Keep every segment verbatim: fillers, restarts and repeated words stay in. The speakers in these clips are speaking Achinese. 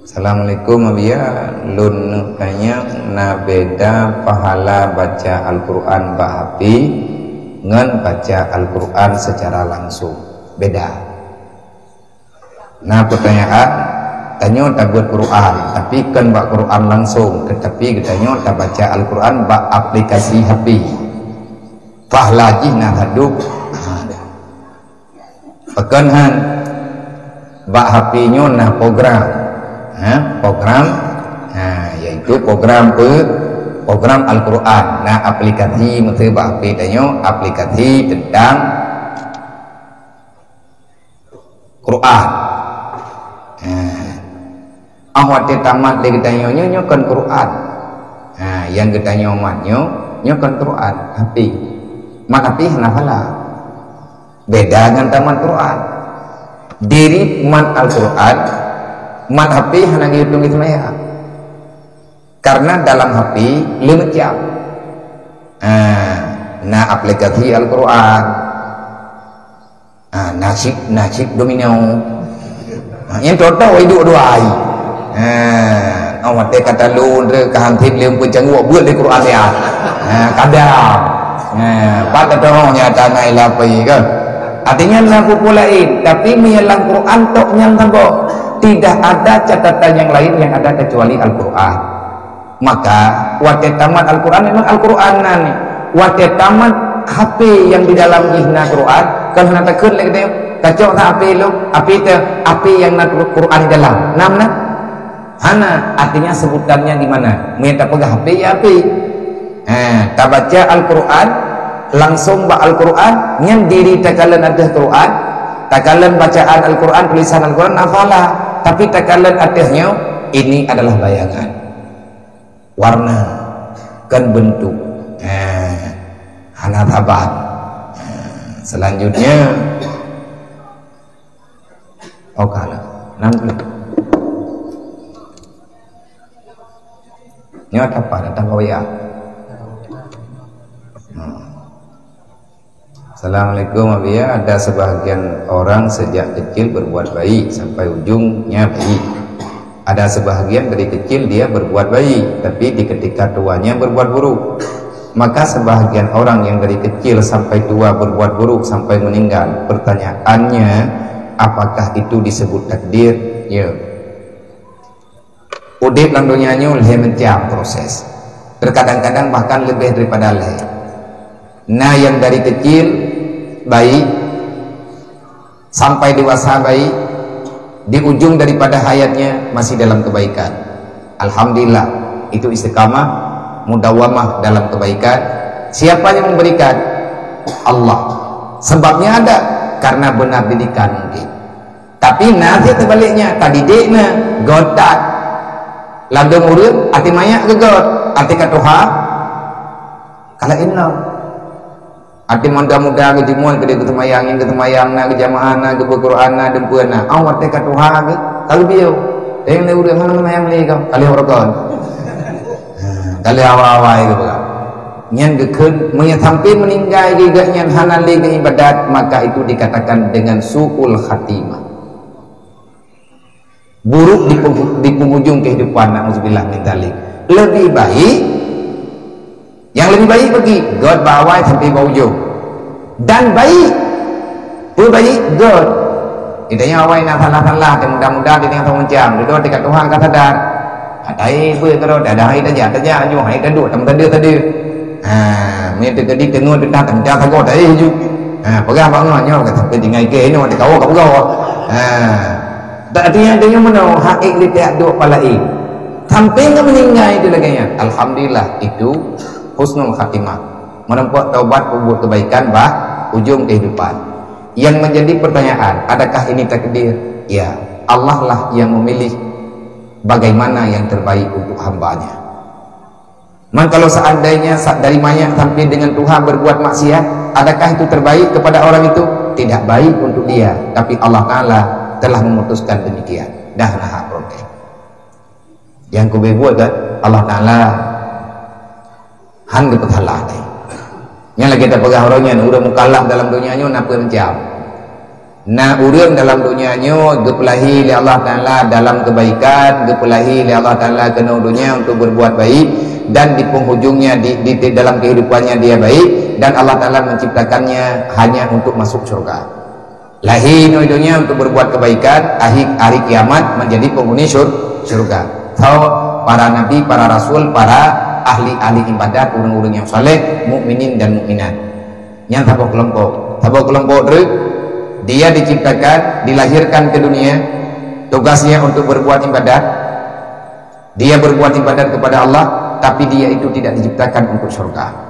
Assalamualaikum, Abiya. Lôn neuk tanyong, na beda pahala baca Al-Quran bak H P ngon baca Al-Quran secara langsung? Beda. Na pertanyaan, tanyoe tabeuet Quran, tapi kon bak Quran langsung, tetapi geutanyoe tabaca Al-Quran bak aplikasi H P. Pahala jih na sadup. Ha. Pakon han? Bak H P nyoe na program. Ha, program. Ha, yaitu program pe-, program Al-Quran. Na aplikasi meusti bak H P tanyoe, aplikasi tentang Quran. Ha. Ah, watée tamat lé geutanyoe nyoe, nyoe kon Quran. Ha, nyang geutanyoe mat nyoe, nyoe kon Quran, H P. Mat H P hana pahala. Beda ngon tamat Quran. Diri mat Al-Quran, mat H P hana geuhitung di seumayang. Karena dalam H P leumeujam. Ha, na aplikasi Al-Quran. Ha, nasyid, nasyid domino. Ha, nyang toh-toh iduek dua ai. Ha, oh, watée ka talon re ka hansip lé peucangguek buet di Quran ya. Ha, kadang. Ha, pat tatoh nyata na ilapei ke. Artinya na peue-peue laén, tapi meunyoe lam Quran tok nyang saboh. Tidak ada catatan yang lain yang ada kecuali Al-Quran. Maka, watée tamat Al-Quran, memang Al-Quran nan. Watée tamat H P nyang di dalam jih na Quran, kon hana takheun lé geutanyoe, "Kacok that H P lôn, H P teuh, H P nyang na Quran di dalam." Nam na? Hana, artinya sebutannya di mana? Meunyoe tapeugah H P, ya H P. Ha, tabaca Al-Quran, langsung bak Al-Quran, nyan diri takalon ateueh Quran, takalon bacaan Al-Quran, tulisan Al-Quran, na pahala. Tapi takalon ateueh nyoe, ini adalah bayangan. Warna, kon beuntuk. Ha, hana saban. Ha, selanjutnya, oh, kalah. Enam puluh. Nyoe apa? Datang ke wayah. Hmm. Assalamualaikum, Abiya. Ada sebahagian orang sejak kecil berbuat baik sampai ujungnya baik. Ada sebahagian dari kecil dia berbuat baik, tapi di ketika tuanya berbuat buruk. Maka sebahagian orang yang dari kecil sampai tua berbuat buruk sampai meninggal. Pertanyaannya, apakah itu disebut takdir? Ya. Udeb lam donya nyoe lhée macam proses. Terkadang-kadang bahkan lebih daripada lhée. Na nyang dari kecil baik, sampai dewasa baik, di ujung daripada hayatnya masih dalam kebaikan. Alhamdulillah, itu istiqamah, mudawamah dalam kebaikan. Siapa yang memberikan? Allah. Sebabnya ada, karena benar didikan mungkin. Tapi na cit teubaliknya, tadidik na, göt that. Ladôm ureuëng, até manyak geugot, até ka tuha, ka laén lom. Até muda-muda geujimuen keudeh geuseumayang, nyang geuseumayang na, geujamaah na, geubeuet Quran na, dumpeue na. Oh, watée ka tuha geuh, ka geubiyeu. Teuing lé ureuëng hana seumayang lé kah, ka lheueh rukon. Ha, ka lheueh awai-awai geuh peugah. Nyan geukheun, meunyoe sampai meuninggai geuh gobnyan hana lé geuibadat, maka itu dikatakan dengan su'ul khatimah. Buruk di penghujung kehidupan, na'udzubillah min dzalik. Lebih baik, yang lebih baik bagi göt bak awai sampai bak ujong. Dan baik, peue baik, göt. Geutanyoe awai na salah-salah, mudah-mudahan di tengah macam, dudoe tingkat Tuhan ka sadar. Ada hai beu keudroe, ada hai tajak, tajak aju, hai taduek, tam tade, tade. Ha, meunyoe teujadi teungoh teuntang, teuntang sagoe, taéh ju. Ha, peugah bak ngon nyoe, kata, "Peutinggai keu inoe, teukawoe ka peugah." Ha. Tak artinya tanyoe meunoe, hak ék lé pihak duek pala ék. Sampai ngon meuninggai itu lagée nyan. Alhamdulillah, itu husnul khatimah. Meureumpok taubat, peubuet kebaikan, bah ujong kehidupan. Yang menjadi pertanyaan, adakah ini takdir? Ya, Allah lah yang memilih bagaimana yang terbaik untuk hamba-Nya. Man kalau seandainya sa-, dari manyak sampai dengan tuha berbuat maksiat, adakah itu terbaik kepada orang itu? Tidak baik untuk dia, tapi Allah Ta'ala telah memutuskan demikian. Dah na hak protes. Nyang kubeue buet kan, Allah Ta'ala han geupeusalah deh. Nyan lagée tapeugah uroe nyan, ureuëng mukallaf dalam donya nyoe na peuet macam. Na ureuëng dalam dunia nyoe geupeulahi lé Allah Taala dalam kebaikan, geupeulahi lé Allah Taala keunoe dunia untuk berbuat baik, dan di penghujungnya di, di, di dalam kehidupannya dia baik, dan Allah Taala menciptakannya hanya untuk masuk syurga. Lahé inoe dunia untuk berbuat kebaikan, akhir hari kiamat menjadi penghuni syur, syurga. So, para nabi, para rasul, para ahli-ahli ibadat, ureuëng-ureuëng yang saleh, mukminin dan mukminat. Nyan saboh kelompok. Saboh kelompok treuk, dia diciptakan, dilahirkan ke dunia, tugasnya untuk berbuat ibadat. Dia berbuat ibadat kepada Allah, tapi dia itu tidak diciptakan untuk syurga.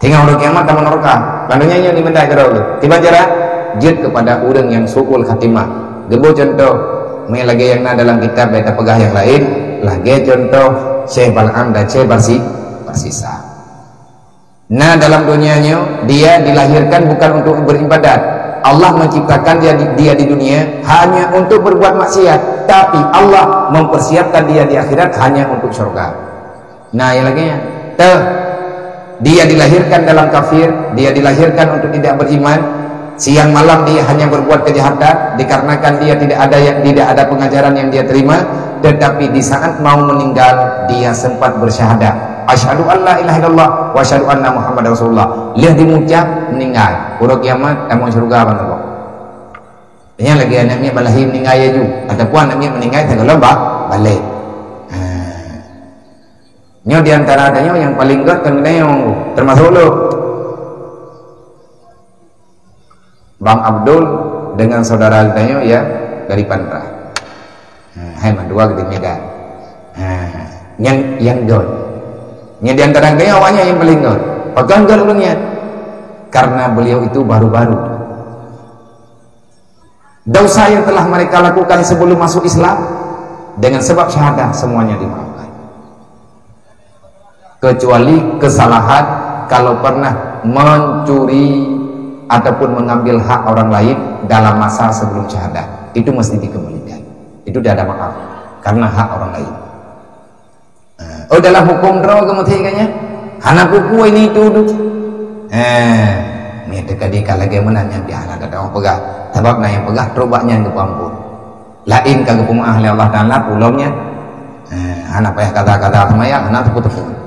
Tinggai uroe kiamat tamong neuraka. Lalu nyan nyang dimandai keudroe. Tiban cara jeuet kepada ureuëng yang su'ul khatimah. Geuboh contoh, meunan lagée nyang na dalam kitab, bék tapeugah nyang laén, lagée contoh Syekh Bal'am dan Syekh Barsi, Barsisa. Nah, dalam dunia nyoe, dia dilahirkan bukan untuk beribadat. Allah menciptakan dia di, dia di dunia hanya untuk berbuat maksiat, tapi Allah mempersiapkan dia di akhirat hanya untuk syurga. Nah, nyang lagée nyan. Teuh, dia dilahirkan dalam kafir, dia dilahirkan untuk tidak beriman. Siang malam dia hanya berbuat kejahatan dikarenakan dia tidak ada yang, tidak ada pengajaran yang dia terima. Tetapi di saat mau meninggal, dia sempat bersyahadat, "Asyhadu an la ilaha illallah wa asyhadu anna Muhammadar Rasulullah." Lheueh diucap, meninggal. Uroe kiamat, tamong syurga ban Allah. Nyan lagée aneuk miet balahi meninggai laju, ataupun aneuk miet meninggai sigohlom ba, balek. Ha. Nyoe di antara tanyoe nyang paleng gét kon geutanyoe, teumasok ulôn. Bang Abdul dengan saudara geutanyoe, ya, dari Pantra. Ha, hai mandua geutanyoe Medan. Ha, nyang, nyang gét. Nyoe di antara geutanyoe awaknyan nyang paleng gét. Pakon gét ulôn nyan? Karena beliau itu baru-baru. Dosa yang telah mereka lakukan sebelum masuk Islam, dengan sebab syahadah semuanya dimaafkan. Kecuali kesalahan kalau pernah mencuri ataupun mengambil hak orang lain dalam masa sebelum syahadah, itu mesti dikembalikan. Itu tidak ada maaf karena hak orang lain. Ha, oh, dalam huköm droe geumeuthé geuh nyan. Hana peue-peue ini itu duek. Ha, nyan teuka di ka lagée meunan nyan pih hana teudeungoe peugah. Sabab na nyang peugah trok bak nyan geupeuamphon. Laén ka geupeumaáh lé Allah Taala, peue lom nyan. Ha, hana payah kata-kata seumayang, hana teupeu-teupeu.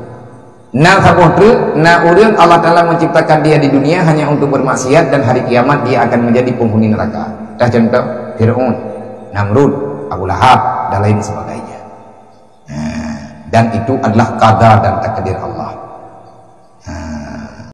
Na saboh treuk, na ureuëng Allah Taala menciptakan dia di dunia hanya untuk bermaksiat dan hari kiamat dia akan menjadi penghuni neraka. Dah contoh, Fir'aun, Namrud, Abu Lahab, dan lain sebagainya. Nah, dan itu adalah qada dan takdir Allah.